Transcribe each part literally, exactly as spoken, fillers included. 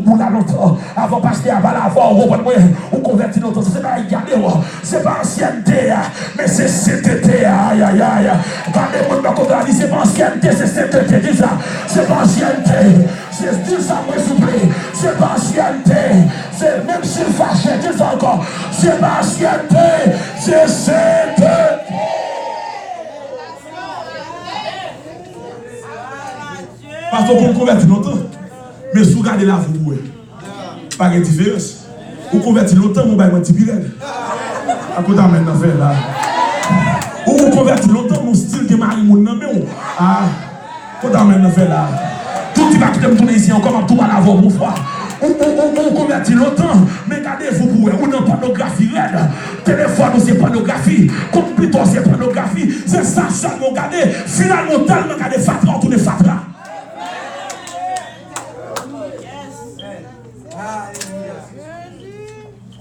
Ou la lontan, avan pastè a pale avè w, ou konprann mwen, ou konvèti lontan. Se pa gade w, se pa ansyènte a, men se sentete a, ayayay. Gade moun bò kote a, di se pa ansyènte, se sentete. Di sa, se pa ansyènte, se, di sa mwen souple, se pa ansyènte, se menm si l fache, di sa ankò, se pa ansyènte, se sentete. Paske w konn konvèti lontan, men si w gade lavi w pou wè, pa gen diferans. Ou konvèti lontan, men w bay manti pi rèd. A kote amèn nan fè la? Ou, ou konvèti lontan, men w still gen mari moun nan men w. A kote amèn nan fè la? Tout ti pa kite m tounen isi ankò, m ap tou pale avè w pou fwa. Ou, ou, ou, ou konvèti lontan, men gade vi w pou wè, ou nan pònografi rèd. Telefòn ou se pònografi, konpitè w se pònografi, se sa sèlman w gade. Finalman, w tèlman gade fatra, w tounen fatra.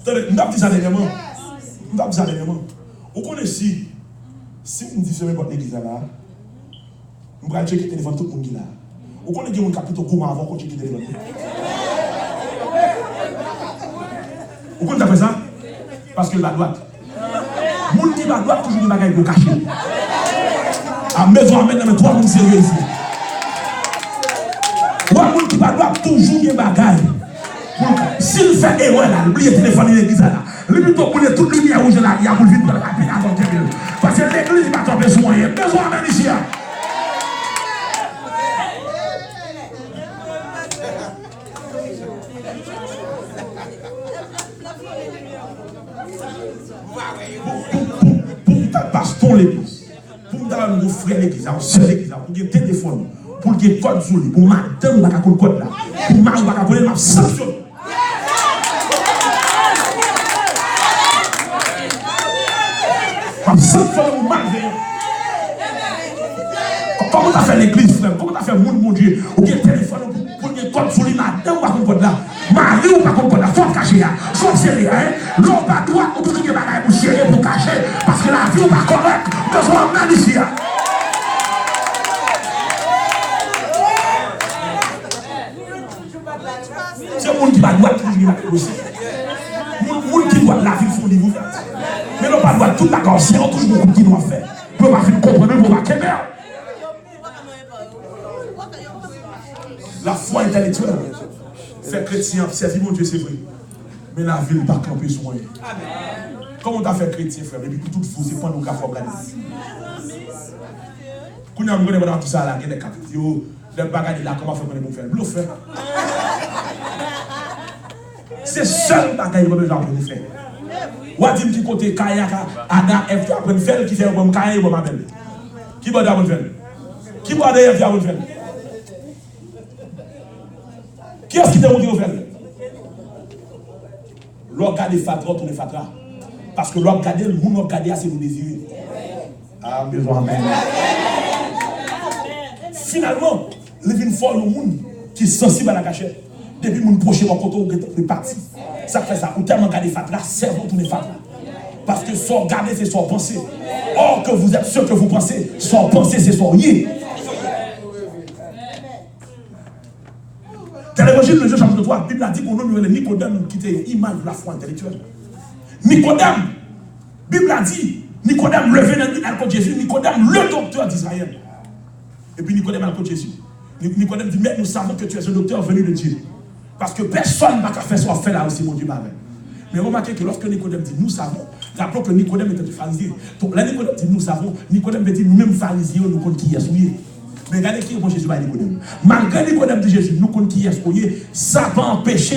Tande, m t ap di sa dènyèman. M t ap di sa dènyèman. Ou konnen si, si m di fèmen pòt legliz la la, m pral tcheke telefòn tout moun ki la. Ou konnen gen moun k ap pito goumen avan w tcheke telefòn li. Ou konn sa k fè sa? Paske l pa dwat. Moun ki pa dwat toujou gen bagay pou kache. A, m bezwen amèn nan men twa moun serye isi. Wè, moun ki pa dwat toujou gen bagay pou l ka-, si l fè erè la, l bliye telefòn li legliz la la, li pito boule tout limyè wouj nan lari a pou l vin pran l rapid avan l kenbe l. Paske legliz li pa kanpe sou anyen. M bezwen amèn isi a. Pou, pou, pou, pou m ta pastè yon legliz, pou m ta yon frè legliz la, yon sè legliz la, pou gen telefòn, pou l gen kòd sou li, pou madanm ou pa ka konn kòd la, pou mari ou pa ka konnen, m ap sanksyone. M ap sanksyone moun malveyan. Kòman w ta fè legliz, frè m? Kòman w ta fè moun Bondye? Ou gen telefòn ou pou, pou l gen kòd sou li, madanm ou pa konn kòd la, mari ou pa konn kòd la, fò w ap kache a. Fò w serye a, en. Lè w pa dwat, ou toujou gen bagay pou serye, pou kache, paske lavi w pa kòrèk. M bezwen amèn isi a. Se moun ki pa dwat ki toujou gen bagay pou se. Moun, moun ki dwat lavi fon liv ouvè. Men lè w pa dwat tout bagay, se yon toujou gon kout ki nou ap fè. Pou yo pa fin konprann ou, pou yo pa kenbe w. Lafwa entèlektyèl fè kretyen ap sèvi Bondye, se vre. Men lavi l pa kanpe sou anyen. Kòman w ta fè kretyen, frè m, epi pou tout vi w se pònografi w ap gade? Kounye a, m konnen pandan tout sa la, gen nèg k ap di, "O, lè m pa gade la, kòman fè konnen pou m fè l?" Blofè. Se sèl bagay yo pa bezwen aprann fè. W a di m ki kote Kayen ak Adan, Èv te aprann fè l, ki fè yo ban m Kayen, yo ban m Abèl. Ki bò yo te aprann fè l? Ki bò Adan e Èv te aprann fè l? Kiyès ki te montre yo fè l? Lè w gade fatra, w tounen fatra. Paske lè w ap gade l, moun w ap gade a se pou dezire. A, m bezwen amèn. Finalman, li vin fè w yon moun ki sansib a lakachèt. Depi moun pwoche bò kote w, ou gentan vle pati. Sa k fè sa? Ou tèlman gade fatra, sèvo w tounen fatra. Paske sa w gade, se sa w panse. Or que vous êtes ce que vous pensez. Sa w panse, se sa w ye. Dans l'Évangile de Jean, chapitre trois, Bib la di gen yon nonm yo rele Nikodèm ki te yon imaj lafwa entèlektyèl. Nikodèm, Bib la di, Nikodèm leve nan nuit, al kot Jezi, Nikodèm, le docteur d'Israël. Epi Nikodèm al kot Jezi. Ni-, Nikodèm di, "Maître, nous savons que tu es un docteur venu de Dieu." Paske pèsonn pa ka fè sa w ap fè la yo si Bondye pa avè l. Men remake ke lòske Nikodèm di, "Nous savons", rappelons que Nikodèm était un pharisien. Donk, lè Nikodèm di, "Nous savons", Nikodèm vle di, "Nou menm Farizyen yo, nou konn kiyès ou ye." Men gade ki repons Jezi bay Nikodèm. Malgre Nikodèm di Jezi, "Nou konn kiyès ou ye," sa pa anpeche